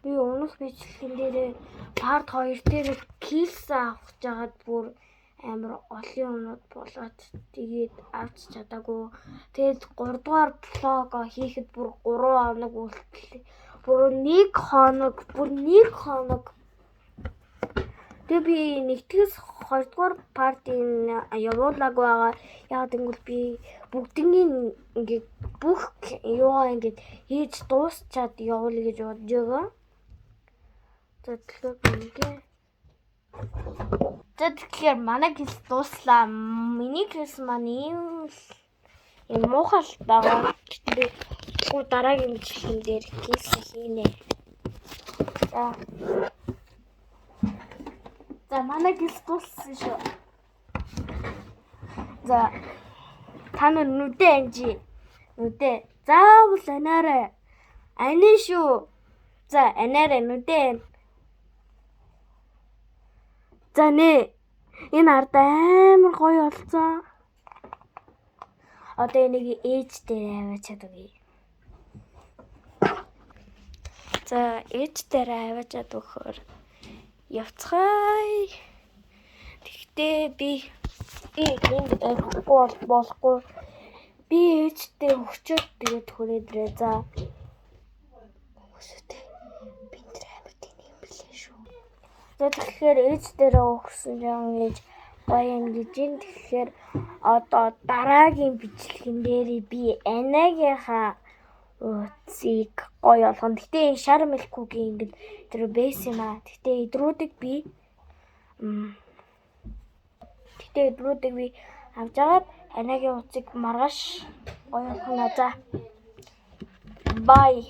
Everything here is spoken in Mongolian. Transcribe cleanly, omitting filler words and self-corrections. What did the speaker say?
Би өмнөх бичлэгэн дээр part 2 дээр kills авах жагаад бүр амар олон юмнууд болоод тэгээд авч чадаагүй. Тэгээд 3 дугаар vlog хийхэд бүр 3 хоног үлдлээ. Бүр 1 хоног, бүр 1 хоног. Тэгээ би нэгдгээс 2 дугаар part ыг явуулаагүй байгаа. Яг гэвэл би бүгднийг ингээд бүх юугаа ингээд хийж дуусчаад явуулъя гэж бодож байгаа. За, тэгэхээр ингээ. За, тэгэхээр манай kills дууслаа. Миний kills маань ийм л юм муухай л байгаа. Гэтэ би дараагийн бичлэгэн дээр kills хийнэ. За. За, манай kills дууссан шүү. За, та нар нүдэ анжи. Нүдэ. Заавал анаарай. Ани шүү. За, анаарай, нүдэ. За нэ. Энэ ард амар гоё болцсон. Одоо энийг ээж дээр аваачаад өгье. За, ээж дээр аваачаад өгөхөөр явцгаая. Тэгтээ би энд орохгүй бол болохгүй. Би ээжтэй өгчөөд тэгээд хүрээд ирээ. За. Хүмүүстэй би энэ амар тэнийг юм билээ шүү. За, тэгэхээр ээж дээрээ өгсөн юм ээж гоё юм гэж ин. Тэгэхээр одоо дараагийн бичлэгэн дээр би Анагийнхаа утсыг гоё болгоно. Гэтэ энэ шар мэлкүүгийн ингээд тэр бэс юм аа. Гэтэ эдрүүдийг би авч агаад Анагийн утсыг маргааш гоё болгоно. За. Bye.